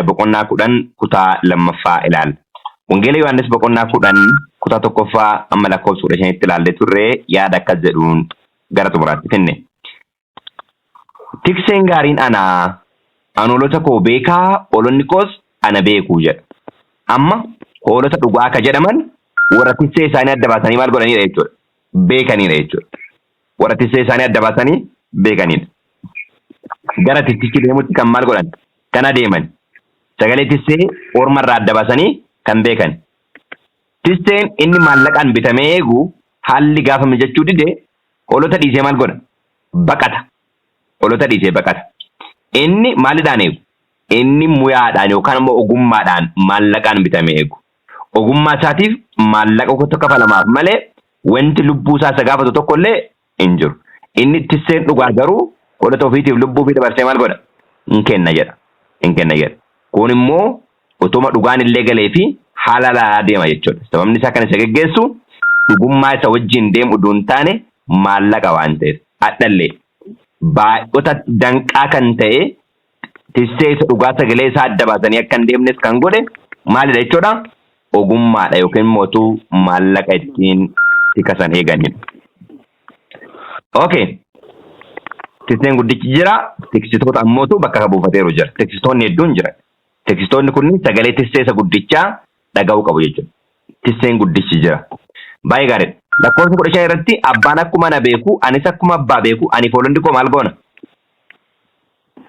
boqonnaa 10 kutaa lammaffaa ilaalla. Wangeela Yohaannis boqonnaa 10 kutaa tokkoffaa amma lakkoofsa 15tti ilaallee turre yaada akkas jedhuun gara xumuraatti finne. Tikseen gaariin ana, an hoolota koo beekaa, hoolonni koos ana beeku jedha. Amma hoolota dhugaa akka jedhaman warra tiksee isaanii adda baasanii maal godhanidha jechuudha. Beekanidha jechuudha. Warra tiksee isaanii adda baasanii beekanidha. Gara tiksichi deemutti kan maal godhan? Kan adeeman. Sagalee tiksee orma irraa adda baasanii kan beekan. Tikseen inni maallaqaan bitamee eegu haalli gaafa mijachuu dide hoolota dhiisee maal godha? Baqata. Hoolota dhiisee baqata. Inni maalidhaan eegu? Inni muyaadhaan yookaan immoo ogummaadhaan maallaqaan bitamee eegu. Ogummaa isaatiif maallaqa tokko kafalamaaf malee wanti lubbuu isaa isa gaafatu tokko illee hin jiru. Inni tisseen dhugaa garuu hoolota ofiitiif lubbuu ofii dabarsee maal godha? Hin kenna jedha. Hin kenna jedha. Kun immoo utuma dhugaan illee galee fi haala laalaa deema jechuudha. Sababni isaa kan isa geggeessu dhugummaa isa wajjin deemu utuu hin taane maallaqa waan ta'eef. Hadhallee baay'ota danqaa kan ta'e tissee isa dhugaa sagalee isaa adda baasanii akka hin deemnes kan godhe maalidha jechuudha? Ogummaadha yookiin mootuu maallaqa ittiin tikasan eeganidha. Okay. Tikseen guddichi jira, tiksitoota ammootu bakka buufateeru jira. Tiksitoonni hedduun jira. Tiksitoonni kunniin sagalee tissee isa guddichaa dhaga'uu qabu jechuudha. Tisseen guddichi jira. Baay'ee gaariidha. Lakkoofsa 15 irratti abbaan akkuma na beeku, anis akkuma abbaa beeku, ani hoolonni koo maal goona?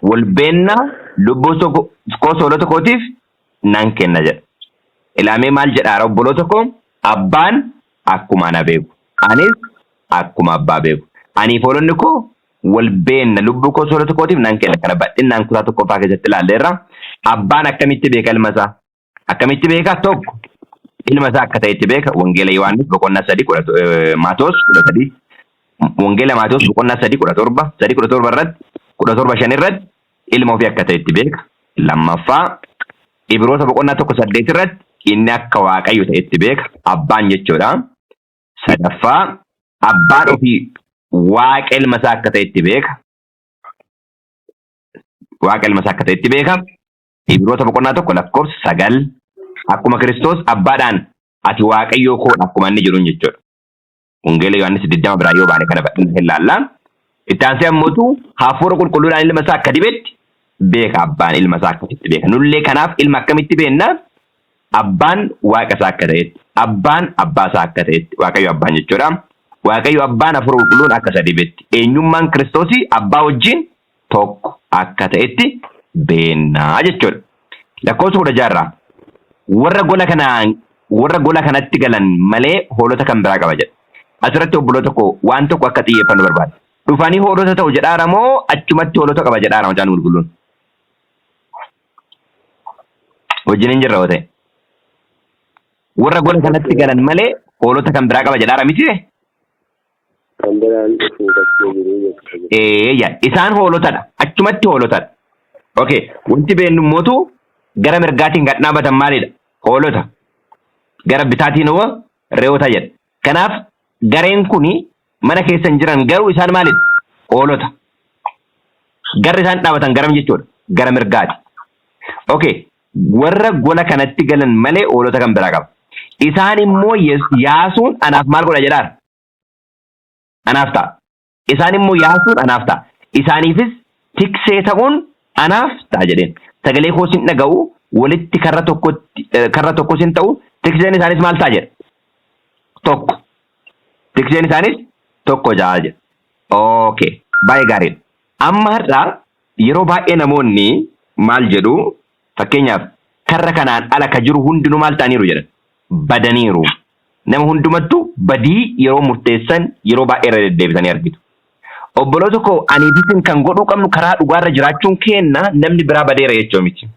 Wal beenna lubbuu koo hoolota kootiif nan kenna jedha. Ilaamee maal jedhaara obboloota koo? Abbaan akkuma ana beeku, anis akkuma abbaa beeku. Aniif hoolonni koo wal beenna lubbuu koo hoolota kootiif nan kenna. Kana bal'inaan kutaa tokkoffaa keessatti ilaalleerra. Abbaan akkamitti beeka ilma isaa? Akkamitti beeka? Tokko ilma isaa akka ta'etti beeka. Wangeela Yohaannis boqonnaa 3 Maatoos 13 Wangeela Maatoos boqonnaa 3 17 3 17 irratti 17 5 irratti ilma ofii akka ta'etti beeka. Lammaffaa Ibroota boqonnaa 1 8 irratti inni akka Waaqayyo ta'etti beeka. Abbaan jechuudha. Sadaffaa abbaan ofii Waaqa ilma isaa akka ta'etti beeka. Waaqa ilma isaa akka ta'etti beeka. Ibroota boqonnaa 1 lakkoofsa 9 akkuma Kiristoos abbaadhaan ati Waaqayyoo koodha akkuma inni jedhuun jechuudha. Wangeela Yohaannis 20 biraa yoo baane kana bal'inaan hin laalla. Itti aansee ammootu hafuura qulqulluudhaan ilma isaa akka dibetti beeka abbaan ilma isaa akkasitti beeka. Nullee kanaaf ilma akkamitti beenna? Abbaan waaqa isaa akka ta'etti, abbaan abbaa isaa akka ta'etti, Waaqayyo abbaan jechuudha. Waaqayyo abbaan hafuura qulqulluun akka isa dibetti. Eenyummaan Kiristoosii abbaa wajjin tokko akka ta'etti beennaa jechuudha. Lakkoofsa 16 irraa warra gola kanaan warra gola kanatti galan malee hoolota kan biraa qaba jedha. Asirratti obboloota koo waan tokko akka xiyyeeffannu barbaada. Dhufanii hoolota ta'u jedhaara moo achumatti hoolota qaba jedhaara macaan qulqulluun? Wajjin hin jirra yoo ta'e. Warra gola kanatti galan malee hoolota kan biraa qaba jedhaara miti? Kan biraan dhufuu bakkee jiruu jechuudha. Eeyya isaan hoolotadha. Achumatti hoolotadha. Okay. Wanti beennu immootu gara mirgaatiin kan dhaabatan maalidha? Hoolota. Gara bitaatiin hoo re'oota jedha. Kanaaf gareen kuni mana keessa hin jiran garuu isaan maalidha? Hoolota. Garri isaan dhaabatan garam jechuudha? Gara mirgaati. Okay. Warra gola kanatti galan malee hoolota kan biraa qaba. Isaan immoo yaasuun anaaf maal godha jedhaan? Anaaf ta'a. Isaan immoo yaasuun anaaf ta'a. Isaaniifis tiksee ta'uun anaaf ta'a jedheen. Sagalee koos hin dhaga'u, walitti karra tokkotti karra tokkos hin ta'u, tikseen isaanis maal ta'a jedha? Tokko. Tikseen isaanis tokko ja'a jedha. Okay. Baay'ee gaariidha. Amma har'a yeroo baay'ee namoonni maal jedhu fakkeenyaaf karra kanaan ala ka jiru hundinuu maal ta'aniiru jedhan? Badaniiru. Nama hundumattu badii yeroo murteessan yeroo baay'ee irra deddeebisanii argitu. Obboloota koo anii fi isin kan godhuu qabnu karaa dhugaarra jiraachuun keenna namni biraa badeera jechuu miti.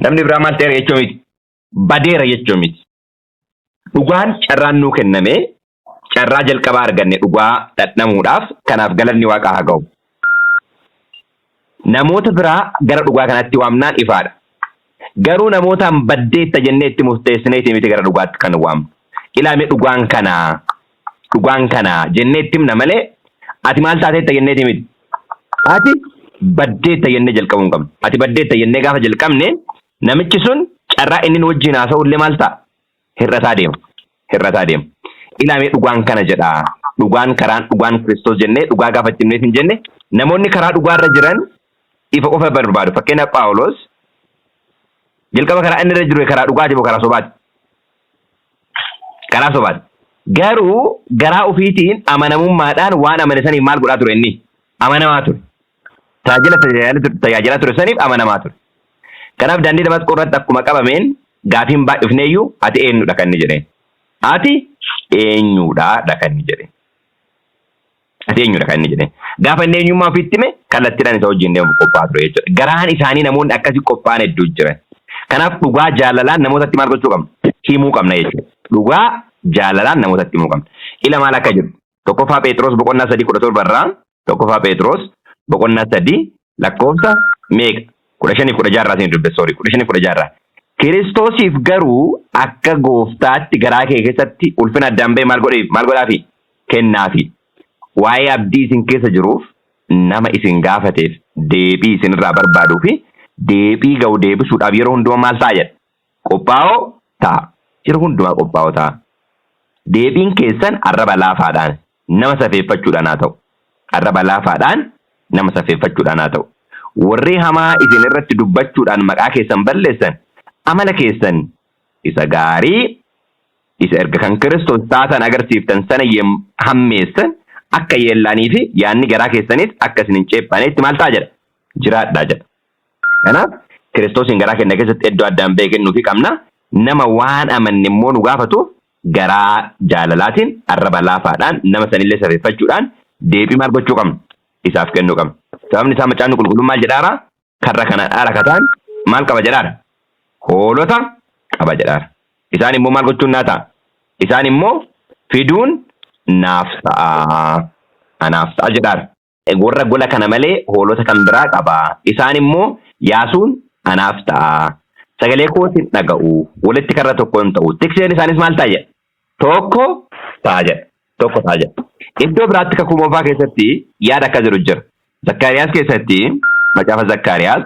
Namni biraa maal ta'eera jechuu miti. Badeera jechuu miti. Dhugaan carraan nuu kenname carraa jalqabaa arganne dhugaa dhadhamuudhaaf kanaaf galanni waaqaa haa ga'u. Namoota biraa gara dhugaa kanatti waamnaan ifaadha. Garuu namootaan baddeetta jennee itti murteessineeti miti gara dhugaatti kan waamnu. Ilaame dhugaan kanaa dhugaan kanaa jennee itti himna malee ati maal taateetta jenneeti miti. Ati Baddeetta jennee jalqabuu hin qabnu. Ati baddeetta jennee gaafa jalqabne namichi sun carraa inni nu wajjin haasa'u illee maal ta'a? Hir'ataa deema. Hir'ataa deema. Ilaamee dhugaan kana jedha. Dhugaan karaan dhugaan Kiristoos jennee dhugaa gaafa itti himneef hin jenne namoonni karaa dhugaarra jiran ifa qofa barbaadu. Fakkeenyaaf Phaawulos jalqaba karaa inni irra jiru karaa dhugaati moo karaa sobaati? Karaa sobaati. Garuu garaa ofiitiin amanamummaadhaan waan amane saniif maal godhaa ture inni? Amanamaa ture. Tajaajila tajaajilaa ture saniif amanamaa ture. Kanaaf daandii Damasqoo irratti akkuma qabameen gaafiin baay'ifneeyyuu ati eenyudha kan inni jedheen. Ati eenyudha dha kan inni jedheen. Ati eenyudha kan inni jedheen. Gaafa inni eenyummaa ofiitti hime kallattiidhaan isa wajjin deemuuf qophaa'aa ture jechuudha. Garaan isaanii namoonni akkasii qophaa'an hedduu jiran. Kanaaf dhugaa jaalalaan namootatti maal gochuu qabna? Himuu qabna jechuudha. Dhugaa jaalalaan namootatti himuu qabna. Ila maal akka jedhu tokkoffaa Phexros boqonnaa 3:17 irraa tokkoffaa Phexros boqonnaa 3 lakkoofsa meeqa? 15 fi 16 irraa isin dubbe sorry 15 fi 16 irraa. Kiristoosiif garuu akka gooftaatti garaa kee keessatti ulfina addaan ba'e maal godheef maal godhaafi? Kennaafi. Waa'ee abdii isin keessa jiruuf nama isin gaafateef deebii isinirraa barbaaduu fi deebii ga'u deebisuudhaaf yeroo hundumaa maal ta'a jedha? Qophaa'oo ta'a. Yeroo hundumaa qophaa'oo ta'a. Deebiin keessan arraba laafaadhaan nama safeeffachuudhaan haa ta'u. Arraba laafaadhaan nama safeeffachuudhaan haa ta'u. Warri hamaa isin irratti dubbachuudhaan maqaa keessan balleessan amala keessan isa gaarii isa erga kan Kiristoos taatan agarsiiftan sana hammeessan akka yeellaanii fi yaadni garaa keessanis akka isin hin ceephaneetti maal ta'a jedha? Jiraadhaa jedha. Kanaaf Kiristoosiin garaa keenya keessatti iddoo addaan ba'e kennuufii qabna. Nama waan amanne immoo nu gaafatuuf garaa jaalalaatiin arraba laafaadhaan nama sanillee safeeffachuudhaan deebii maal gochuu qabna? Isaaf kennuu qabna. Sababni isaa macaafni qulqulluun maal jedhaara? Karra kana dhaara kataan maal qaba jedhaara? Hoolota qaba jedhaara. Isaan immoo maal gochuun naa ta'a? Isaan immoo fiduun naaf ta'a. Anaaf ta'a jedhaara. Warra gola kana malee hoolota kan biraa qaba. Isaan immoo yaasuun anaaf ta'a. Sagalee kootiin dhaga'u. Walitti karra tokko hin ta'u. Tikseen isaanis maal ta'a jedha? Tokko ta'a jedha. Tokko ta'a jedha. Iddoo biraatti kakuu moofaa keessatti yaada akka jedhu jira. Zakkaariyaas keessatti macaafa Zakkaariyaas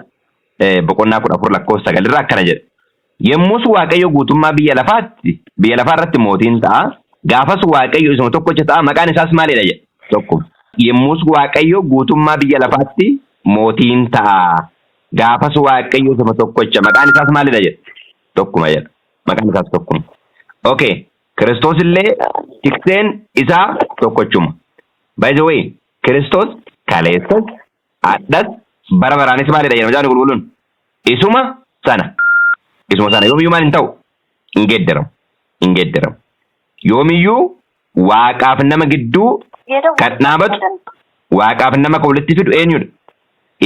boqonnaa 14 lakkoofsa 9 irraa akkana jedha. Yommus Waaqayyo guutummaa biyya lafaatti biyya lafaa irratti mootiin ta'a. Gaafas Waaqayyo isuma tokkocha ta'a. Maqaan isaas maalidha jedha? Tokkuma. Yommus Waaqayyo guutummaa biyya lafaatti mootiin ta'a. Gaafas Waaqayyo isuma tokkocha. Maqaan isaas maalidha jedha? Tokkuma jedha. Maqaan isaas tokkuma. Okay. Kiristoos illee tikseen isaa tokkochuma. By the way, Kiristoos kaleessas, hadhas, bara baraanis maalidha jedha macaafni qulqulluun? Isuma sana. Isuma sana yoomiyyuu maal hin ta'u? Hin geeddaramu. Hin geeddaramu. Yoomiyyuu waaqaaf nama gidduu kan dhaabatu waaqaaf nama kan walitti fidu eenyudha?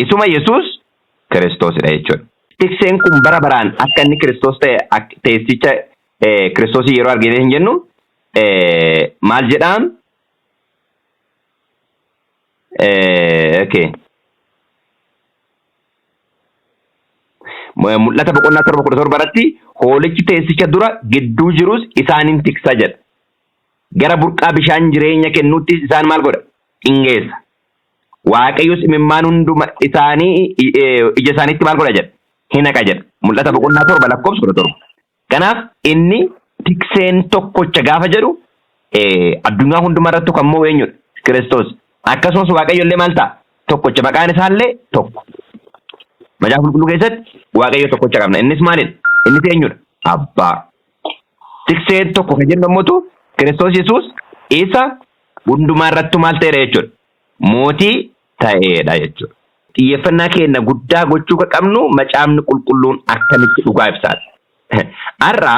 Isuma Yesuus Kiristoosidha jechuudha. Tikseen kun bara baraan akka inni Kiristoos ta'e teessicha Kiristoosii yeroo argine hin jennu maal jedhaa? Okay. Mul'ata boqonnaa 7:17 irratti hoolichi teessicha dura gidduu jirus isaanin tiksa jedha. Gara burqaa bishaan jireenya kennuuttis isaan maal godha? In geessa. Waaqayyos imimmaan hunduma isaanii ija isaaniitti maal godha jedha? Hin haqa jedha. Mul'ata boqonnaa 7 lakkoofsa 17. Kanaaf inni tikseen tokkocha gaafa jedhu addunyaa hundumaa irratti kan mo'u eenyudha? Kiristoos. Akkasumas Waaqayyo illee maal ta'a? Tokkocha. Maqaan isaallee tokko. Macaafa qulqulluu keessatti Waaqayyo tokkocha qabna. Innis maalidha? Innis eenyudha? Abbaa. Tikseen tokko kan jennu ammoo Kiristoos Yesuus isa hundumaa irrattu maal ta'edha jechuudha? Mootii ta'eedha jechuudha. Xiyyeeffannaa keenya guddaa gochuu kan qabnu macaafni qulqulluun akkamitti dhugaa ibsaadha. Har'a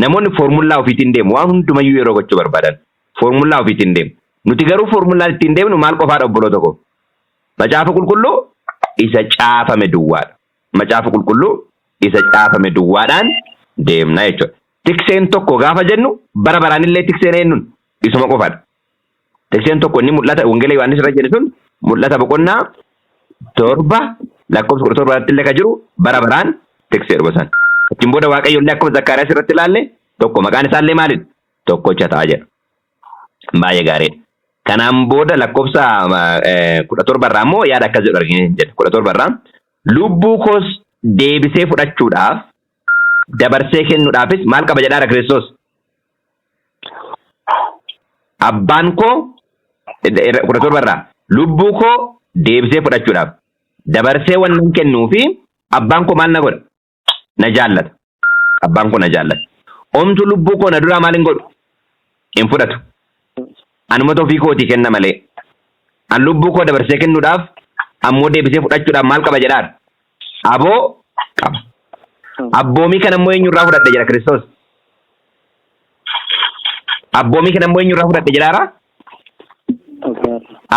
namoonni foormullaa ofiitiin deemu waan hundumayyuu yeroo gochuu barbaadan foormullaa ofiitiin deemu. Nuti garuu foormullaa ittiin deemnu maal qofaadha obboloota koo? Macaafa qulqulluu isa caafame duwwaadha. Macaafa qulqulluu isa caafame duwwaadhaan deemna jechuudha. Tikseen tokko gaafa jennu bara baraanillee tikseen eenyuun isuma qofaadha. Tikseen tokko inni mul'ata wangeela Yohaannis irra jedhe sun mul'ata boqonnaa 7 lakkoofsa 17 irratti illee kan jiru bara baraan tiksee dhufa san. Achiin booda Waaqayyo illee akkuma Zakkaariyaas irratti ilaalle tokko maqaan isaallee maalidha? Tokkocha ta'a jedha. Baay'ee gaariidha. Kanaan booda lakkoofsa 17 irraa immoo yaada akkas jedhu argine jedha. 17 irraa lubbuu koos deebisee fudhachuudhaaf dabarsee kennuudhaafis maal qaba jedhaara Kiristoos. Abbaan koo 17 irraa lubbuu koo deebisee fudhachuudhaaf dabarsee wannan kennuu fi abbaan koo maal na godha? Na jaallata. Abbaan koo na jaallata. Omtu lubbuu koo na duraa maal hin godhu? Hin fudhatu. Anumatu ofii kootii kenna malee. An lubbuu koo dabarsee kennuudhaaf ammoo deebisee fudhachuudhaaf maal qaba jedhaara? Aboo qaba. Abboomii kana immoo eenyurraa fudhadhe jedha Kiristoos? Abboomii kana immoo eenyurraa fudhadhe jedhaara?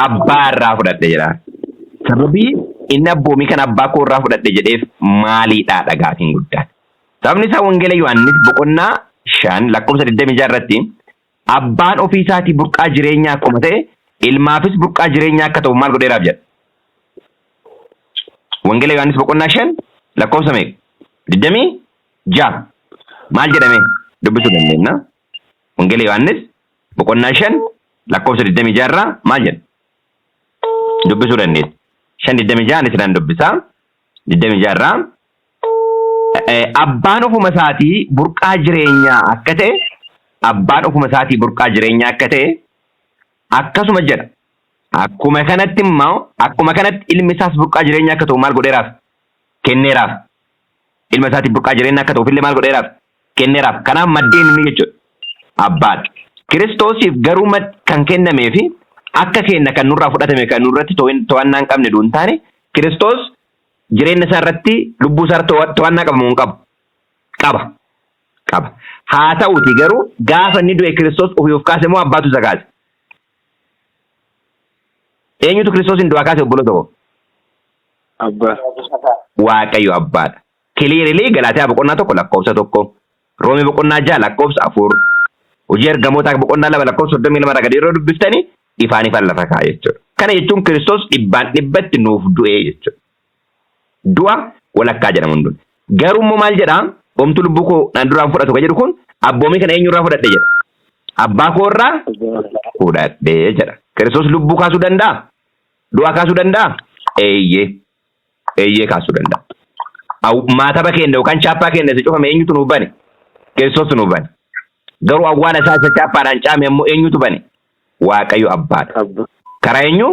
Abbaa irraa fudhadhe jedhaara. Sababii inni abboomii kana abbaa koo irraa fudhadhe jedheef maaliidha dhagaatiin guddaan? Sababni isaa Wangeela Yohaannis boqonnaa 5 lakkoofsa 26 irratti abbaan ofii isaatii burqaa jireenyaa akkuma ta'e ilmaafis burqaa jireenyaa akka ta'u maal godheeraaf jedha. Wangeela Yohaannis boqonnaa 5 lakkoofsa meeqa? 26 maal jedhame dubbisuu dandeenya. Wangeela Yohaannis boqonnaa 5 lakkoofsa 26 irraa maal jedha? Dubbisuu dandeenya. 5 26 anis nan dubbisaa. 26 irraa abbaan ofuma isaatii burqaa jireenyaa akka ta'e, abbaan ofuma isaatii burqaa jireenyaa akka ta'e akkasuma jedha. Akkuma kanatti immoo akkuma kanatti ilmi isaas burqaa jireenyaa akka ta'u maal godheeraaf? Kenneeraaf. Ilma isaatiif burqaa jireenyaa akka ta'uuf illee maal godheeraaf? Kenneeraaf. Kanaaf maddeen inni jechuudha. Abbaadha. Kiristoosiif garuu kan kennamee fi akka kenna kan nurraa fudhatame kan nurratti to'annaa hin qabne duun taane, Kiristoos jireenya isaa irratti, lubbuu isaa irratti to'annaa qaba moo hin qabu? Qaba. Qaba. Haa ta'uti garuu gaafa inni du'e Kiristoos ofii of kaase moo abbaatu isa kaase? Eenyutu Kiristoosin du'aa kaase, obboloota koo? Abbaa. Waaqayyo abbaadha. Clearly Galaatiyaa boqonnaa 1 lakkoofsa 1, Roomee boqonnaa 6 lakkoofsa 4, Hojii Ergamootaa boqonnaa 2 lakkoofsa 32 irraa gadi yeroo dubbiftani ifaan ifaan lafa kaa'a jechuudha. Kana jechuun Kiristoos dhibbaan dhibbatti nuuf du'ee jechuudha. Du'a walakkaa jedhamu hin duune. Garuu immoo maal jedhaa? Omtu lubbuu koo naan duraan fudhatu kan jedhu kun abboomii kana eenyurraa fudhadhe jedha? Abbaa koo irraa fudhadhe jedha. Kiristoos lubbuu kaasuu danda'a? Du'a kaasuu danda'a? Eeyyee. Eeyyee, kaasuu danda'a. Maataba keenya yookaan chaappaa keenya isa cufame eenyutu nuuf bane? Kiristoos nuuf bane. Garuu awwaala isaa isa chaappaadhaan caame ammoo eenyutu bane? Waaqayyo abbaadha. Abba. Karaa eenyu?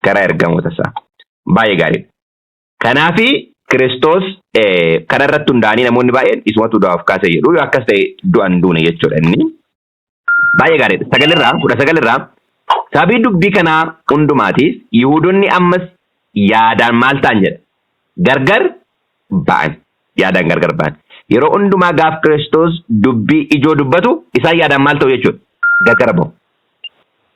Karaa ergamoota isaa. Baay'ee gaariidha. Kanaafi Kiristoos kana irratti hundaa'anii namoonni baay'een isumatu du'aaf kaase jedhu. Yoo akkas ta'e du'an duune jechuudha inni. Baay'ee gaariidha. Sagalirraa, 19 irraa, sababii dubbii kanaa hundumaatiif Yihuudonni ammas yaadaan maal ta'an jedha? Gargar ba'an. Yaadaan gargar ba'an. Yeroo hundumaa gaaf Kiristoos dubbii ijoo dubbatu isaan yaadaan maal ta'u jechuudha? Gargar ba'u.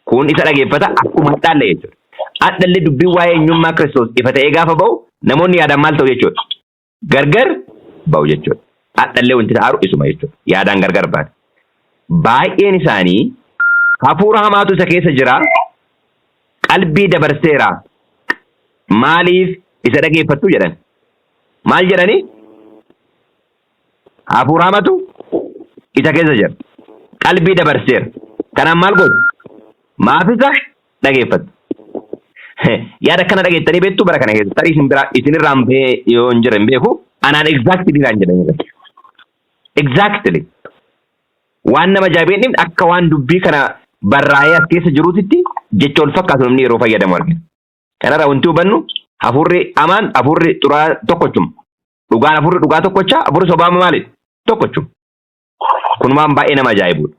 Kun isa dhageeffata akkuma hadhaalle jechuudha. Hadhallee dubbiin waa'ee eenyummaa Kiristoos ifa ta'ee gaafa ba'u namoonni yaadaan maal ta'u jechuudha? Gargar ba'u jechuudha. Hadhallee wanti ta'aaru isuma jechuudha. Yaadaan gargar ba'an. Baay'een isaanii hafuura hamaatu isa keessa jira. Qalbii dabarseera. Maaliif isa dhageeffattu jedhan? Maal jedhani? Hafuura hamaatu isa keessa jira. Qalbii dabarseera. Kanaaf maal gootu? Maaf isa dhageeffattu? Yaada akkana dhageettanii beektu bara kana keessa? Tarii isin biraa isinirraan bahee yoo hin jirre hin beeku. Anaan exactly naan jedhanii. Exactly. Waan nama ajaa'ibee hin akka waan dubbii kana barraa'ee as keessa jiruutitti jecha wal fakkaatu namni yeroo fayyadamu argina. Kanarraa wanti hubannu hafuurri hamaan, hafuurri xuraa tokkochuma. Dhugaan, hafuurri dhugaa tokkocha, hafuurri sobaa maali? Tokkochuma. Kun waan baay'ee nama ajaa'ibudha.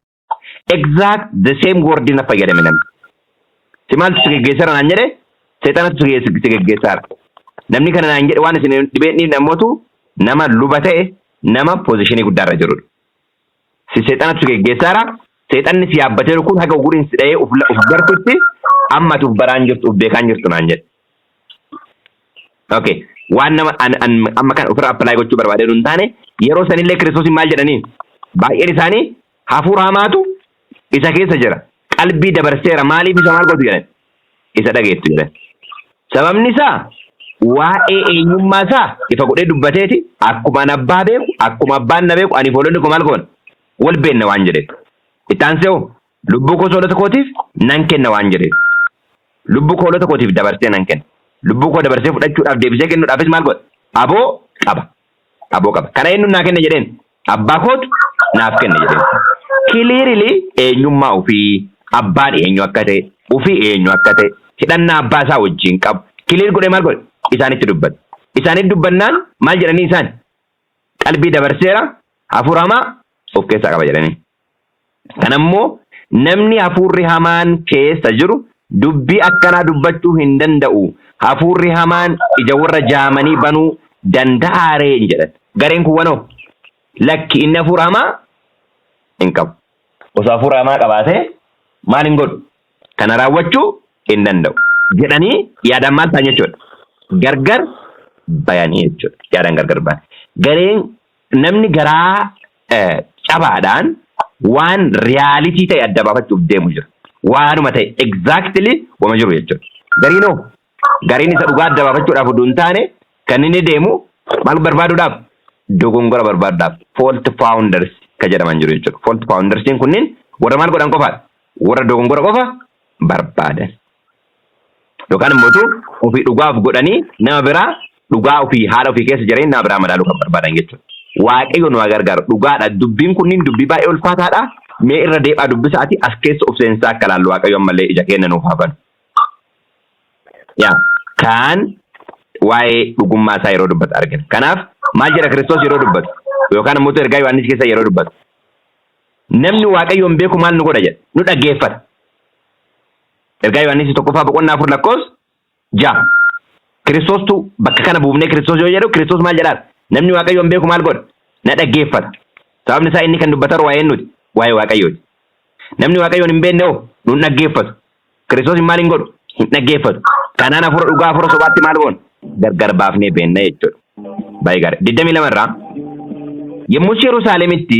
Exact the same word na fayyadame namni. Si maaltu si geggeessara naan jedhe? Seexanatu si geggeessaara. Namni kana naan jedhe waan isin dhibeen namootu nama luba ta'e, nama position guddaarra jirudha. Si seexanatu si geggeessaara. Seexanni si yaabbatee kun haga uguriin si dha'ee uf gartutti amma ati uf baraan jirtu, uf beekaan jirtu naan jedhe. Okay. Waan nama an amma kan ofirra apply gochuu barbaadee hin taane, yeroo sanillee Kiristoosiin maal jedhanii? Baay'een isaanii hafuura hamaatu isa keessa jira. Qalbii dabarseera, maaliif isa maal gootu jedhan? Isa dhageettu jedhan. Sababni isaa waa'ee eenyummaa isaa ifa godhee dubbateeti, akkuma an abbaa beeku, akkuma abbaan na beeku, ani hoolonni koo maal goona? Wal beenna waan jedheef. Itti aansee hoo lubbuu koo hoolota kootiif nan kenna waan jedheef. Lubbuu koo hoolota kootiif dabarsee nan kenna. Lubbuu koo dabarsee fudhachuudhaaf deebisee kennuudhaafis maal godha? Aboo qaba. Aboo qaba. Kana eenyuun naa kenne jedheen? Abbaa kootu naaf kenne jedheen. Clearly eenyummaa ofii, abbaan eenyu akka ta'e, ofii eenyu akka ta'e, hidhannaa abbaa isaa wajjin qabu. Clear godhee maal godhe? Isaanitti dubbate. Isaanitti dubbannaan maal jedhanii isaan? Qalbii dabarseera, hafuura hamaa of keessaa qaba jedhanii. Kanammoo namni hafuurri hamaan keessa jiru dubbii akkanaa dubbachuu hin danda'u. Hafuurri hamaan ija warra jaamanii banuu danda'aa ree hin jedhan. Gareen kun wanoo lakki inni hafuura hamaa hin qabu. Osoo hafuura hamaa qabaatee maal hin godhu? Kana raawwachuu hin danda'u. Jedhanii yaadaan maal ta'an jechuudha? Gargar bayanii jechuudha. Yaadaan gargar bayan. Gareen namni garaa cabaadhaan waan reality ta'e adda baafachuuf deemu jira. Waanuma ta'e exactly wama jiru jechuudha. Gariinoo gariin isa dhugaa adda baafachuudhaaf oduu hin taane kan inni deemu maal barbaaduudhaaf? Dogongora barbaaduudhaaf fault founders ka jedhaman jiru jechuudha. Fault foundersiin kunniin warra maal godhan qofaadha? Warra dogongora qofa barbaadan. Yookaan immoo ofii dhugaaf godhanii nama biraa dhugaa ofii haala ofii keessa jiranii nama biraa madaaluu kan barbaadan jechuudha. Waaqayyo nu haa gargaaru. Dhugaadha. Dubbiin kunniin dubbii baay'ee ulfaataadha. Mee irra deebi'aa dubbisaati as keessa of seensaa akka laallu Waaqayyo ammallee ija keenya nuuf haa banu. Yaa kaan waa'ee dhugummaa isaa yeroo dubbatu argina. Kanaaf maal jedha Kiristoos yeroo dubbatu? Yookaan immoo ergaa Yohaannis keessa yeroo dubbatu. Namni Waaqayyoon beeku maal nu godha jedha? Nu dhaggeeffata. Ergaa Yohaannis 1ffaa boqonnaa 4 lakkoofsa 6. Kiristoostu bakka kana buufnee Kiristoos yoo jedhu Kiristoos maal jedhaa? Namni Waaqayyoon beeku maal godha? Na dhaggeeffata. Sababni isaa inni kan dubbataru waa'ee nuti, waa'ee Waaqayyooti. Namni Waaqayyoon hin beekne hoo nu hin dhaggeeffatu. Kiristoos maal hin godhu? Hin dhaggeeffatu. Kanaan hafuura dhugaa hafuura sobaatti maal goona? Gargar baafnee beenna jechuudha. Baay'ee gaarii. 22 irraa yommuu Yerusaalemitti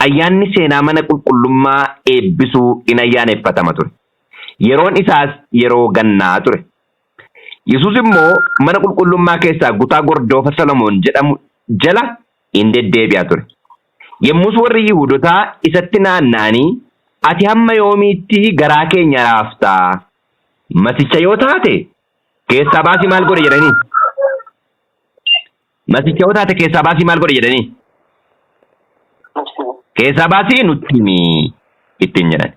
ayyaanni seenaa mana qulqullummaa eebbisuu in ayyaaneffatama ture. Yeroon isaas yeroo gannaa ture. Yesuus immoo mana qulqullummaa keessaa kutaa gordoofa Solomoon jedhamu jala in deddeebi'a ture. Yommus warri Yihuudotaa isatti naanna'anii ati hamma yoomiitti garaa keenya raaftaa? Masicha yoo taate keessaa baasii maal godhe jedhanii? Masicha yoo taate keessaa baasii maal godhe jedhanii? Keessaa baasii nutti himi ittiin jedhan.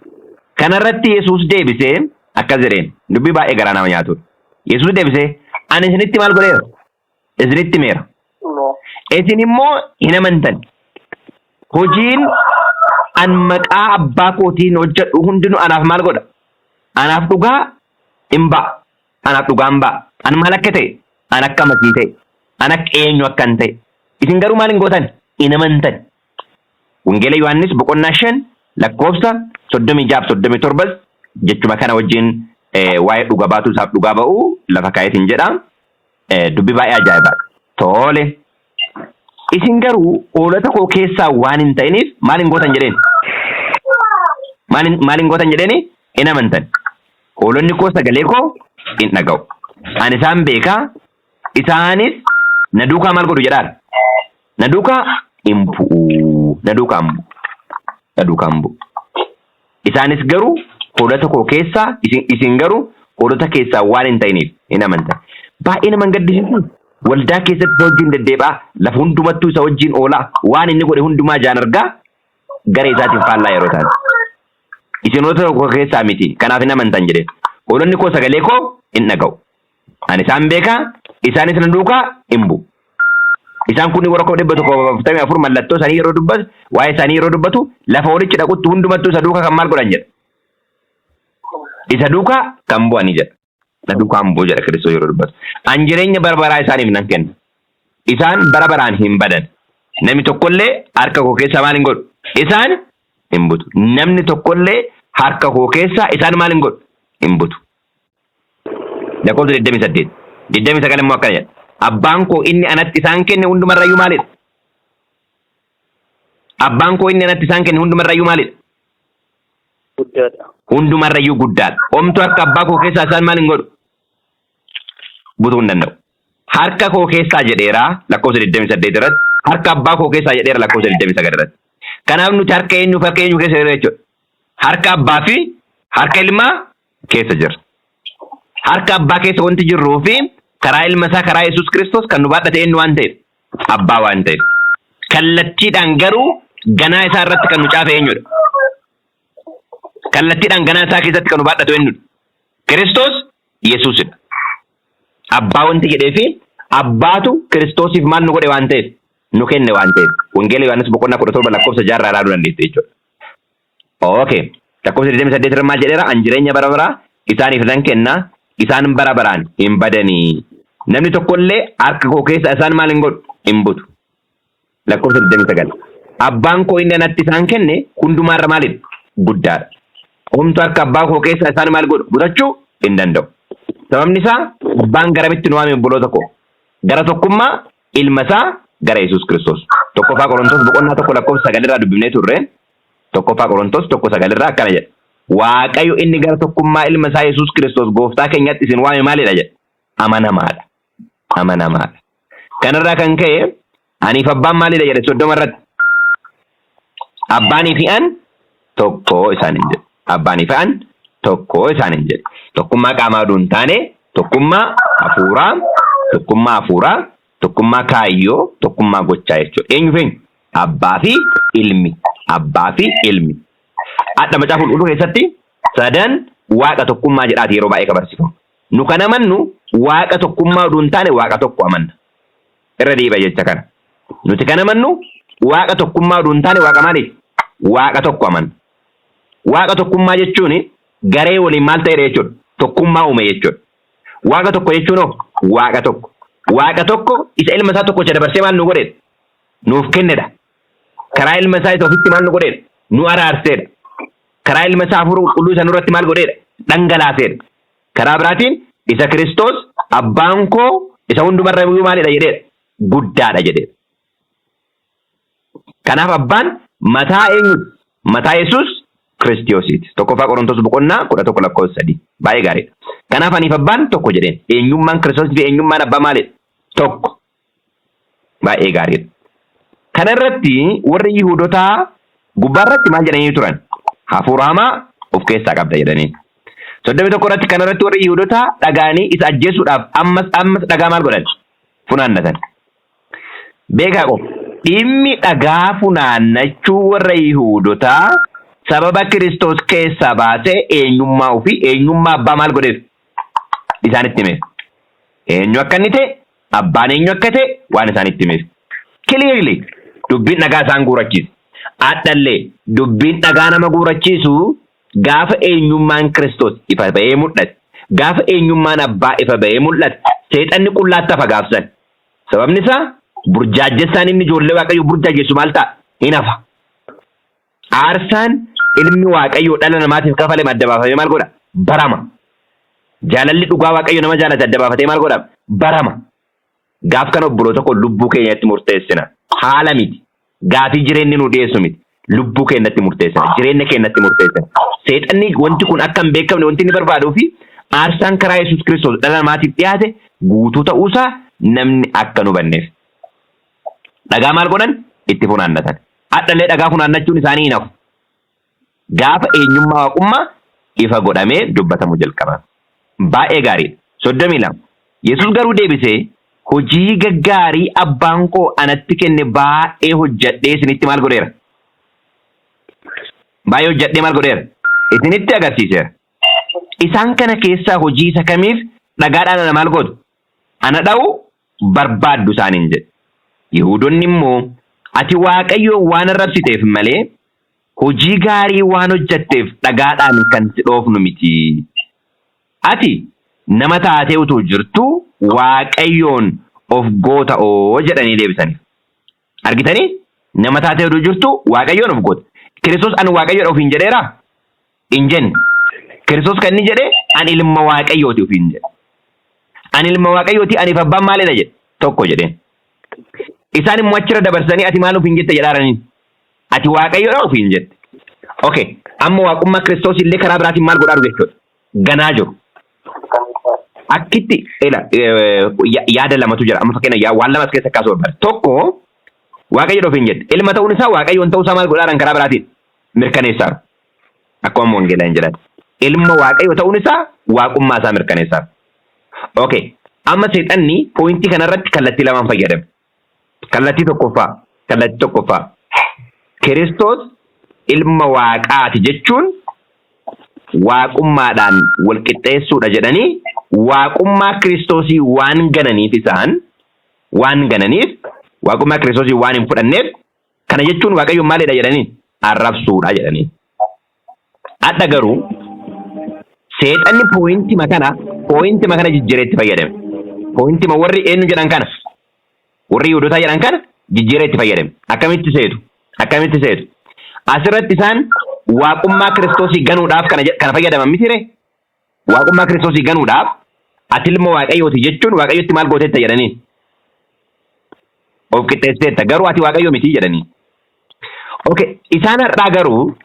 Kanarratti Yesuus deebisee akkas jedheen dubbii baay'ee garaa nama nyaatudha. Yesuus deebisee ani isinitti maal godheera? Isinitti himeera. Isin immoo hin amantan. Hojiin an maqaa abbaa kootiin hojjedhu hundinuu anaaf maal godha? Anaaf dhugaa hin ba'a. Anaaf dhugaa hin ba'a. An maal akka ta'e? An akka masii ta'e. An akka eenyu akka hin ta'e. Isin garuu maal hin gootan? Hin amantan. Wangeela Yohaannis boqonnaa 5 lakkoofsa 36 37 jechuma kana wajjin waa'ee dhuga baatuu isaaf dhugaa ba'uu lafa kaayetiin jedha. Dubbii baay'ee ajaa'ibaadha. Tole. Isin garuu hoolota koo keessaa waan hin ta'iniif maal hin gootan jedheen? Maal hin gootan jedheeni? Hin amantan. Hoolonni koo sagalee koo hin dhaga'u. Ani isaan beekaa, isaanis na duukaa maal godhu jedhaan? Na duukaa hin bu'u. Na duukaa hin bu'u. Na duukaa hin bu'u. Isaanis garuu hoolota koo keessaa isin garuu hoolota keessaa waan hin ta'iniif hin amantan. Baay'ee nama hin gaddisiisu. Waldaa keessatti isa wajjin deddeebi'aa, lafa hundumattuu isa wajjin oolaa, waan inni godhe hundumaa ijaan argaa, gara isaatiin faallaa yeroo taate. Isin hoolota koo keessaa miti, kanaaf hin amantan jedheen. Hoolonni koo sagalee koo hin dhaga'u. Ani isaan beekaa, isaanis na duukaa hin bu'u. Isaan kun warra 144,000 mallattoo isaanii yeroo dubbatu, waa'ee isaanii yeroo dubbatu, lafa hoolichi dhaqutti hundumattuu isa duukaa kan maal godhan jedha. Isa duukaa kan bu'anii jedha. Na duukaa hin bu'u jedha Kiristoos yeroo dubbatu. An jireenya bara baraa isaaniif nan kenna. Isaan bara baraan hin badan. Namni tokkollee harka koo keessaa maal hin godhu? Isaan hin butu. Namni tokkollee harka koo keessaa isaan maal hin godhu? Hin butu. Lakkoofsa 28. 29 immoo akkana jedha. Abbaan koo inni anatti isaan kenne hundumarrayyuu maalidha? Abbaan koo inni anatti isaan kenne hundumarrayyuu maalidha? Guddaadha. Hundumarrayyuu guddaadha. Homtuu harka abbaa koo keessaa isaan maal hin godhu? Butuu hin danda'u. Harka koo keessaa jedheera lakkoofsa 28 irratti. Harka abbaa koo keessaa jedheera lakkoofsa 29 irratti. Kanaaf nuti harka eenyuuf harka eenyu keessa jirra jechuudha. Harka abbaa fi Harka ilmaa keessa jirra. Harka abbaa keessa wanti jirruu fi karaa ilma isaa karaa Yesuus Kiristoos kan nu baadhate eenyu waan ta'eef? Abbaa waan ta'eef. Kallattiidhaan garuu ganaa isaa irratti kan nu caafe eenyudha? Kallattiidhaan ganaa isaa keessatti kan nu baadhatu eenyudha? Kiristoos Yesuusidha. Abbaa wanti jedhee fi abbaatu Kiristoosiif maal nu godhe waan ta'eef? Nu kenne waan ta'eef. Wangeela Yohaannis boqonnaa 17 lakkoofsa 6 irraa ilaaluu dandeessu jechuudha. Okay. Lakkoofsa 28 irra maal jedheera? An jireenya bara baraa isaaniif nan kenna, isaan bara baraan hin badanii. Namni tokkollee harka koo keessa isaan maal hin godhu? Hin butu. Lakkoofsa 29. Abbaan koo inni anatti isaan kenne hundumaarra maalidha? Guddaadha. Homtuu harka abbaa koo keessa isaan maal godhu? Butachuu hin danda'u. Sababni isaa abbaan garamitti nu waame obboloota koo? Gara tokkummaa ilma isaa gara Yesuus Kiristoos. Tokkoffaa Qorontos boqonnaa 1 lakkoofsa 9 irraa dubbifnee turre. Tokkoffaa Qorontos 1 9 irraa akkana jedha. Waaqayyo inni gara tokkummaa ilma isaa Yesuus Kiristoos gooftaa keenyatti isin waame maalidha jedha? Amanamaadha. Amanamaadha. Kanarraa kan ka'e aniif abbaan maalidha jedhe 30 irratti. Abbaanii fi an tokko isaaniin jedhe. Abbaanii fi an tokko isaaniin jedhe. Tokkummaa qaamaa oduu hin taane tokkummaa hafuuraa, tokkummaa hafuuraa, tokkummaa kaayyoo, tokkummaa gochaa jechuudha. Eenyu fi eenyu? Abbaa fi ilmi. Abbaa fi ilmi. Hadha macaafa qulqulluu keessatti sadan waaqa tokkummaa jedhaati yeroo baay'ee kan barsiifamu. Nu kan amannu waaqa tokkummaa oduu hin taane waaqa tokko amanna. Irra deebi'a jecha kana. Nuti kan amannu waaqa tokkummaa oduu hin taane waaqa maaliiti? Waaqa tokko amanna. Waaqa tokkummaa jechuun garee waliin maal ta'edha jechuudha? Tokkummaa uume jechuudha. Waaqa tokko jechuun hoo? Waaqa tokko. Waaqa tokko isa ilma isaa tokkocha dabarsee maal nu godhedha? Nuuf kennedha. Karaa ilma isaa isa ofitti maal nu godhedha? Nu araarseedha. Karaa ilma isaa hafuura qulqulluu isa nurratti maal godheedha? Dhangalaaseedha. Karaa biraatiin isa Kiristoos abbaan koo isa hundumarra iyyuu maalidha jedheedha? Guddaadha jedheedha. Kanaaf abbaan mataa eenyuti? Mataa Yesuus Kiristoosiiti. Tokkoffaa Qorontos boqonnaa 11 lakkoofsa 3. Baay'ee gaariidha. Kanaaf aniif abbaan tokko jedheen. Eenyummaan Kiristoosii fi eenyummaan abbaa maalidha? Tokko. Baay'ee gaariidha. Kana irratti warri Yihuudotaa gubbaa irratti maal jedhanii turan? Hafuura hamaa of keessaa qabda jedhanii. 31 irratti kana irratti warri Yihuudotaa dhaga'anii isa ajjeesuudhaaf ammas ammas dhagaa maal godhan? Funaannatan. Beekaa qofa. Dhimmi dhagaa funaannachuu warra Yihuudotaa sababa Kiristoos keessaa baasee eenyummaa ofii eenyummaa abbaa maal godheef? Isaanitti himeef. Eenyu akka inni ta'e abbaan eenyu akka ta'e waan isaanitti himeef. Clearly dubbiin dhagaa isaan guurachiise. Adhallee dubbiin dhagaa nama guurachiisu gaafa eenyummaan Kiristoos ifa ba'ee mul'ate, gaafa eenyummaan abbaa ifa ba'ee mul'ate, seexanni qullaatti hafa gaafsan. Sababni isaa burjaajjessaan inni ijoollee Waaqayyoo burjaajessu maal ta'a? Hin hafa. Aarsaan ilmi Waaqayyoo dhala namaatiif kafale adda baafamee maal godha? Barama. Jaalalli dhugaa Waaqayyo nama jaalate adda baafatee maal godha? Barama. Gaaf kana obboloota koo lubbuu keenyatti murteessina. Haala miti. Gaafii jireenyi nu dhiyeessu miti. Lubbuu keenyatti murteessina. Jireenya keenyatti murteessina. Seexanni wanti kun akka hin beekamne wanti inni barbaaduu fi aarsaan karaa Yesuus Kiristoos dhala namaatiif dhiyaate guutuu ta'uusaa namni akka hin hubanneef. Dhagaa maal godhan? Itti funaannatan. Hadhallee dhagaa funaannachuun isaanii hin hafu. Gaafa eenyummaa waaqummaa ifa godhamee dubbatamuu jalqaba. Baay'ee gaariidha. 32. Yesuus garuu deebisee, Hojii gaggaarii abbaan koo anatti kenne baay'ee hojjedhee isinitti maal godheera? Baay'ee hojjedhee maal godheera? Isinitti agarsiiseera. Isaan kana keessaa hojii isa kamiif dhagaadhaan ana maal gootu? Ana dha'uu barbaaddu isaaniin jedhe. Yihuudonni immoo, Ati Waaqayyoon waan arrabsiteef malee, hojii gaarii waan hojjetteef dhagaadhaan kan si dhoofnu miti. Ati nama taatee utuu jirtuu Waaqayyoon of goota'oo jedhanii deebisaniif. Argitanii? Nama taatee utuu jirtuu Waaqayyoon of goota. Kiristoos ani Waaqayyoodha ofiin jedheeraa? Hin jenne. Kiristoos kan inni jedhe ani ilma Waaqayyooti ofiin jedhe. Ani ilma Waaqayyooti aniif abbaan maalidha jedhe? Tokko jedheen. Isaan immoo achirra dabarsanii ati maal ofiin jette jedhaaraniin. Ati Waaqayyoodha ofiin jette. Okay. Amma waaqummaa Kiristoos illee karaa biraatiin maal godhaa jiru jechuudha. Ganaa jiru. Akkitti ila yaada lamatu jira. Amma fakkeenya waan lamas keessa kaasuu barbaada. Tokko Waaqayyoodha ofiin jette. Ilma ta'uun isaa Waaqayyoon ta'uu isaa maal godhaaran karaa biraatiin mirkaneessaaru. Akkuma wangeelaa hin jedhan. Ilma Waaqayyoo ta'uun isaa waaqummaa isaa mirkaneessaaf. Okay. Amma seexanni pointii kanarratti kallattii lamaan fayyadame. Kallattii tokkoffaa. Kiristoos ilma Waaqaati jechuun waaqummaadhaan wal qixxeessuudha jedhanii, waaqummaa Kiristoosii waan gananiif, isaan waan gananiif, waaqummaa Kiristoosii waan hin fudhanneef, kana jechuun Waaqayyo maalidha jedhanii arrabsuudha jedhanii. Adda garuu seexanni pointima kana jijjiiree itti fayyadame. Pointima warri eenyu jedhan kana, warri Yihuudootaa jedhan kana jijjiiree itti fayyadame. Akkamitti seetu? Akkamitti seetu? Asirratti isaan waaqummaa Kiristoosii ganuudhaaf kana fayyadaman mitiree? Waaqummaa Kiristoosii ganuudhaaf, ati ilma Waaqayyooti jechuun Waaqayyotti maal gooteetta jedhanii? Of qixxeessiteetta, garuu ati Waaqayyo miti jedhanii. Okay, isaan har'aa garuu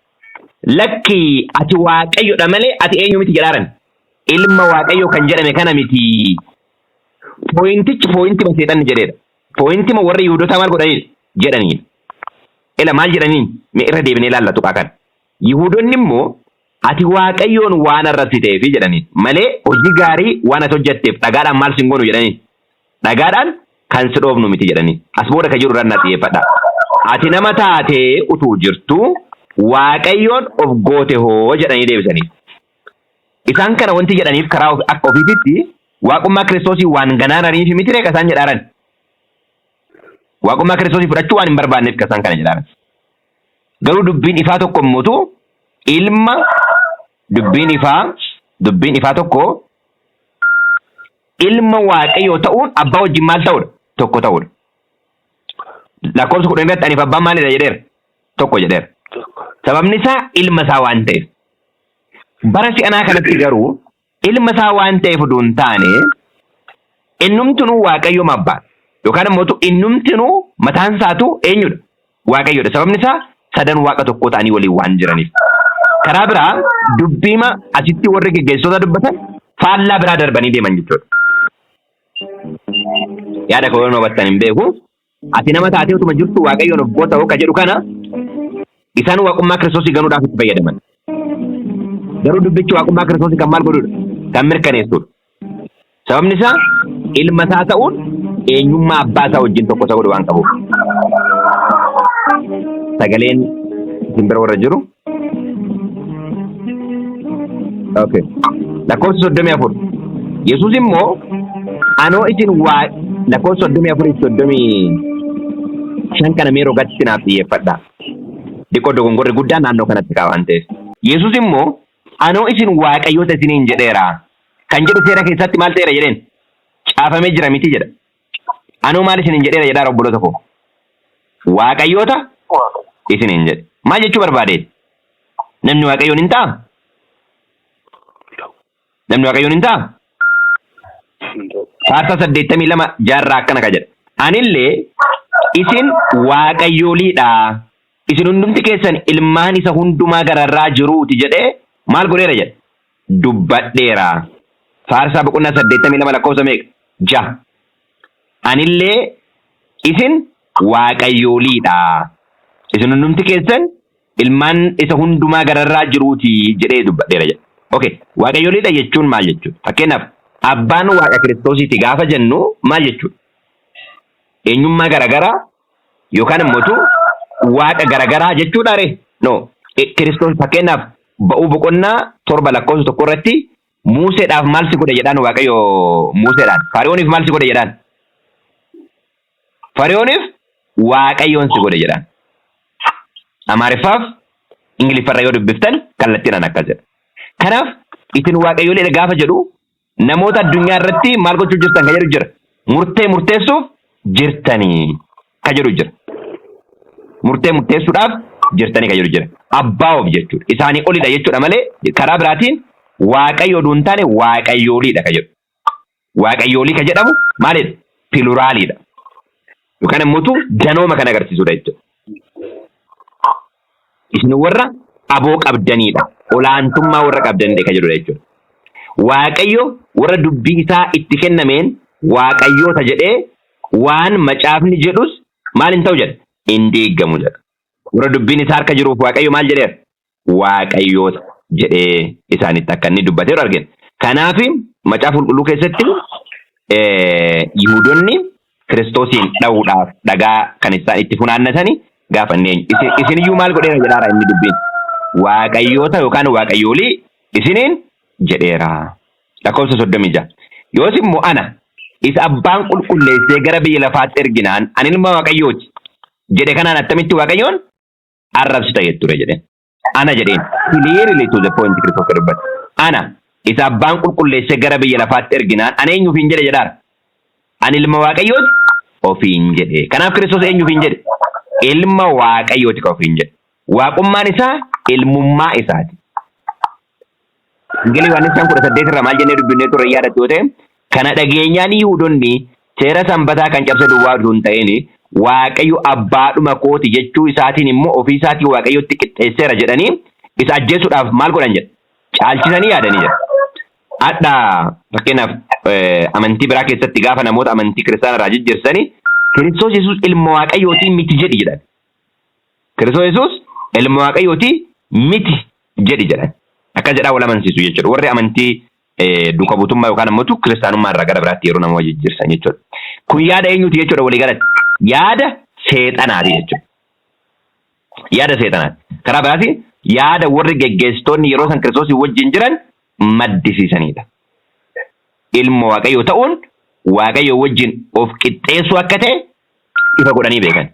lakki, ati Waaqayyodha malee ati eenyu miti jedhaaran. Ilma Waaqayyoo kan jedhame kana miti. Pointichi pointima seexanni jedheedha. Pointima warri Yihuudootaa maal godhanii jedhaniidha. Ela maal jedhaniin? Mee irra deebinee ilaalla tuqaa kana. Yihuudoonni immoo ati Waaqayyoon waan arrabsiteefi jedhaniin malee hojii gaarii waan ati hojjetteef dhagaadhaan maal sin goonu jedhaniin. Dhagaadhaan kan si dhoofnu miti jedhanii. As booda kan jiru irratti na xiyyeeffadha. Ati nama taatee utuu jirtu Waaqayyoon of goote hoo jedhanii deebisanii. Isaan kana wanti jedhaniif karaa akka ofiititti waaqummaa Kiristoosii waan ganaananiif miti ree isaan jedhaaran. Waaqummaa Kiristoosii fudhachuu waan hin barbaanneef ka isaan kana jedhaaran. Garuu dubbiin ifaa tokko immoo ilma dubbiin ifaa tokko ilma Waaqayyoo ta'uun abbaa wajjin maal ta'uudha? Tokko ta'uudha. Lakkoofsa 10 irratti aniif abbaan maalidha jedheera? Tokko jedheera. Sababni isaa ilma isaa waan ta'eef. Bara si'anaa kanatti garuu ilma isaa waan ta'eef utuu hin taane, innumtinuu Waaqayyooma abbaa yookaan immoo innumtinuu mataan isaatu eenyudha? Waaqayyoodha. Sababni isaa sadan Waaqa tokko ta'anii waliin waan jiraniif. Karaa biraa dubbiima asitti warri geggeessitoota dubbatan faallaa biraa darbanii deeman jechuudha. Yaada koo yoo hubattan hin beeku. Ati nama taatee utuma jirtu Waaqayyoon of goota ka jedhu kana isaan waaqummaa Kiristoosii ganuudhaaf itti fayyadaman. Garuu dubbichi waaqummaa Kiristoosii kan maal godhudha? Kan mirkaneessudha. Sababni isaa ilma isaa ta'uun eenyummaa abbaa isaa wajjin tokko isa godhu waan qabuuf. Sagaleen isin bira warra jiru. Okay. Lakkoofsa 34. Yesuus immoo anoo isin waa lakkoofsa 34 fi 35 kana mee rogatti naaf xiyyeeffadha. Diqoo dogongorri guddaan naannoo kanatti ka'a waan ta'eef. Yesuus immoo anoo isin waaqayyoota isiniin jedheera. Kan jedhu seera keessatti maal ta'eera jedheen? Caafamee jira miti jedha. Anoo maal isiniin jedheera jedhaa, obboloota koo? Waaqayyoota isiniin jedhe. Maal jechuu barbaadeen? Namni Waaqayyoon hin ta'a? Namni Waaqayyoon hin ta'a? Faarsaa 82 jaarraa akkana ka jedha. Anillee isin waaqayyooliidha. Isin hundumti keessan ilmaan isa hundumaa gararraa jiruuti jedhee maal godheera jedha? Dubbadheera. Faarsaa boqonnaa 82 lakkoofsa meeqa? 6. Anillee isin waaqayyooliidha. Isin hundumti keessan ilmaan isa hundumaa gararraa jiruuti jedhee dubbadheera jedha. Okay, waaqayyooliidha jechuun maal jechuudha? Fakkeenyaaf, abbaan Waaqa Kiristoosiiti gaafa jennu maal jechuudha? Eenyummaa garaagaraa yookaan immoo Waaqa garaagaraa jechuudha ree? No, Kiristoos fakkeenyaaf Ba'uu boqonnaa 7 lakkoofsa 1 irratti Museedhaaf maal si godhe jedhaan Waaqayyo Museedhaan. Fari'ooniif maal si godhe jedhaan? Fari'ooniif Waaqayyoon si godhe jedhaan. Amaariffaaf Ingiliffarra yoo dubbiftan kallattiidhaan akkas jedha. Kanaaf isin waaqayyoleedha gaafa jedhu, namoota addunyaa irratti maal gochuu jirtan kan jedhu jira. Murtee murteessuuf jirtanii ka jedhu jira. Murtee murteessuudhaaf jirtanii ka jedhu jira. Abbaa of jechuudha. Isaanii olidha jechuudha malee karaa biraatiin Waaqayyo oduu hin taane waaqayyooliidha ka jedhu. Waaqayyoolii ka jedhamu maalidha? Pluraliidha. Yookaan immoo danooma kan agarsiisudha jechuudha. Isin warra aboo qabdanidha. Olaantummaa warra qabdanidha ka jedhudha jechuudha. Waaqayyo warra dubbii isaa itti kennameen waaqayyoota jedhee waan macaafni jedhus maal hin ta'u jedha? Hin diigamu jedha. Warra dubbiin isaa harka jiruuf Waaqayyo maal jedheera? Waaqayyoota. jedhee isaanitti akka inni dubbateeru argina. Kanaaf macaafa qulqulluu keessatti Yihuudonni Kiristoosiin dha'uudhaaf dhagaa kan isaan itti funaannatani gaafa inni eenyu. Isin iyyuu maal godheera jedhaara inni dubbiin. Waaqayyoota yookaan waaqayyoolii isiniin jedheera. Lakkoofsa 36. Yoos immoo ana isa abbaan qulqulleessee gara biyya lafaatti erginaan ani ilma waaqayyooti jedhe kanaan attamitti waaqayyoon arrabsita jetture jedheen. Ana jedheen. Clearly to the point Kiristoos kan dubbate. Ana isa abbaan qulqulleessee gara biyya lafaatti erginaan ani eenyuuf hin jedhe jedhaara. Ani ilma waaqayyooti ofiin jedhe. Kanaaf Kiristoos eenyuuf hin jedhe? Ilma waaqayyooti kan ofiin jedhe. Waaqummaan isaa ilmummaa isaati. Wangeela Yohaannis 5:18 irraa maal jennee dubbifnee turre yaadattu yoo ta'e, kana dhageenyaan Yihuudonni seera sanbataa kan cabse duwwaa utuu hin ta'in Waaqayyo abbaadhuma kooti jechuu isaatiin immoo ofii isaatii Waaqayyotti qixxeesseera jedhanii isa ajjeesuudhaaf maal godhan jedha. Caalchisanii yaadanii jedha. Hadha fakkeenyaaf amantii biraa keessatti gaafa namoota amantii kiristaanaa irraa jijjiirsanii Kiristoos Yesuus ilma Waaqayyootii miti jedhi jedhan. Kiristoos Yesuus ilma Waaqayyootii miti jedhi jedhan. Akkas jedhaa wal amansiisu jechuudha. Warri amantii duuka buutummaa yookaan ammoo kiristaanummaa irraa gara biraatti yeroo nama jijjiirsan jechuudha. Kun yaada eenyuti jechuudha walii galatti? Yaada seexanaati jechuudha. Yaada seexanaati. Karaa biraatiin yaada warri geggeessitoonni yeroo san Kiristoosii wajjin jiran maddisiisanidha. Ilma Waaqayyoo ta'uun Waaqayyoo wajjin of qixxeessuu akka ta'e ifa godhanii beekan.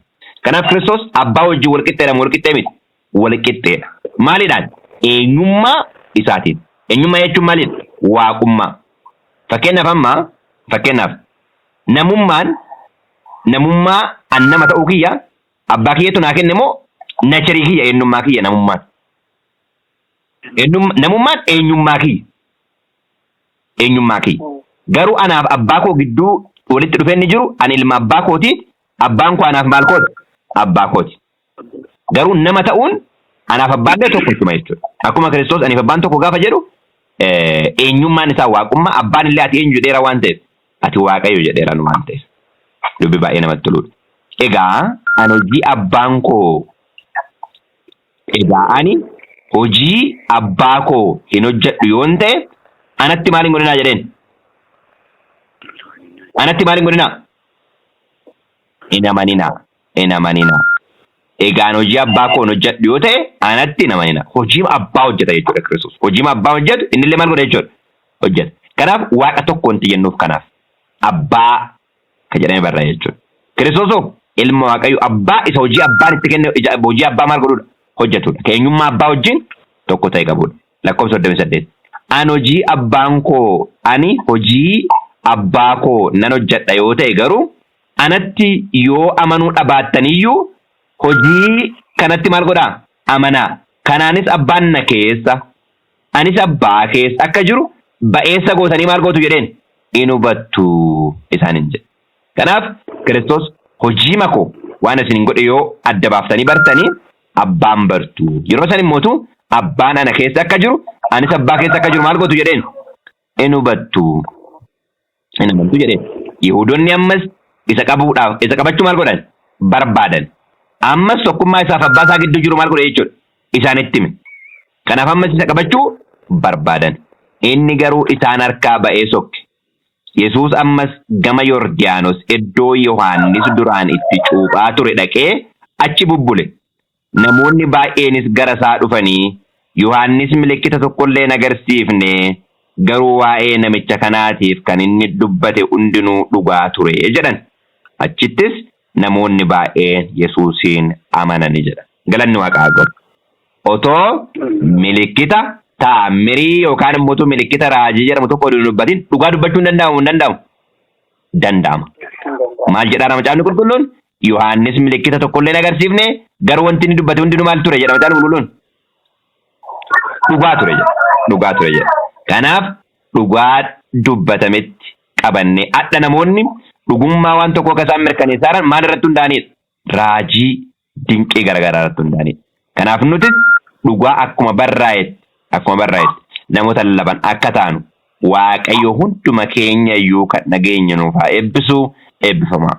Kanaaf Kiristoos abbaa wajjin wal qixxeedha moo wal qixxee miti? Wal qixxeedha. Maalidhaan? Eenyummaa isaatiin. Eenyummaa jechuun maalidha? Waaqummaa. Fakkeenyaaf amma fakkeenyaaf namummaan namummaa an nama ta'uu kiyya abbaa kiyyatu naa kenne moo nacharii kiyya eenyummaa kiyya namummaan? Namummaan eenyummaa kiyya. Eenyummaa kiyya. Garuu anaaf abbaa koo gidduu walitti dhufeenyi jiru ani ilma abbaa kooti, abbaan koo anaaf maal kooti? Abbaa kooti. Garuu nama ta'uun anaaf abbaan illee tokkochuma jechuudha. Akkuma Kiristoos aniif abbaan tokko gaafa jedhu eenyummaan isaa waaqummaa abbaan illee ati eenyu jedheera waan ta'eef ati waaqayyo jedheera nu waan ta'eef. Dubbi baay'ee namatti toludha. Egaa ani hojii abbaan koo Egaa ani hojii abbaa koo hin hojjedhu yoon ta'e anatti maal hin godhinaa jedheen? Anatti maal hin godhinaa? Hin amaninaa. Hin amaninaa. Egaan hojii abbaa koo hin hojjedhu yoo ta'e anatti hin amaninaa. Hojii abbaa hojjeta jechuudha Kiristoos. Hojii abbaa hojjetu innillee maal godha jechuudha? Hojjeta. Kanaaf waaqa tokko wanti jennuuf kanaaf. Abbaa kan jedhamee barraa'e jechuudha. Kiristoos hoo ilma Waaqayyo abbaa isa hojii abbaan itti kenne hojii abbaa maal godhudha? Hojjetudha. Ka eenyummaa abbaa wajjin tokko ta'e qabudha. Lakkoofsa 38. An hojii abbaan koo ani hojii abbaa koo nan hojjedha yoo ta'e garuu anatti yoo amanuu dhabaattaniyyuu hojii kanatti maal godhaa? Amanaa. Kanaanis abbaan na keessa anis abbaa keessa akka jiru ba'eessa gootanii maal gootu jedheen in hubattu isaaniin jedhe. Kanaaf Kiristoos hojii makoo waan isin godhe yoo adda baaftanii bartanii abbaan bartu. Yeroo san immootu abbaan ana keessa akka jiru anis abbaa keessa akka jiru maal gootu jedheen in hubattu. In amantu jedheen. Yihuudonni ammas isa qabuudhaaf isa qabachuu maal godhan barbaadan. Ammas tokkummaa isaaf abbaa isaa gidduu jiru maal godhe jechuudha isaanitti hime. Kanaaf ammas isa qabachuu barbaadan. Inni garuu isaan harkaa ba'ee sokke. Yesuus ammas gama Yordaanos iddoo Yohaannis duraan itti cuuphaa ture dhaqee achi bubbule. Namoonni baay'eenis gara isaa dhufanii, Yohaannis milikkita tokkollee hin agarsiifne, garuu waa'ee namicha kanaatiif kan inni dubbate hundinuu dhugaa ture jedhan. Achittis namoonni baay'een Yesuusiin amanani jedha. Galanni Waaqaa haa ga'u. Otoo milikkita taammirii yookaan immoo milikkita raajii jedhamu tokko oduu hin dubbatin dhugaa dubbachuun danda'amu hin danda'amu? Danda'ama. Maal jedhaa Macaafni Qulqulluun? Yohaannis milikkita tokkollee hin agarsiifne garuu wanti inni dubbate hundinuu maal ture jedha Macaafni Qulqulluun? Dhugaa ture jedha. Dhugaa ture jedha. Kanaaf dhugaa dubbatametti qabannee hadha namoonni dhugummaa waan tokko akka isaan mirkaneessaa jiran maal irratti hundaa'aniidha? Raajii dinqii garaagaraa irratti hundaa'aniidha. Kanaaf nutis dhugaa akkuma barraa'etti akkuma barraa'etti namoota lallaban akka taanu Waaqayyo hunduma keenya iyyuu kan dhageenya nuuf haa eebbisu eebbifamaa.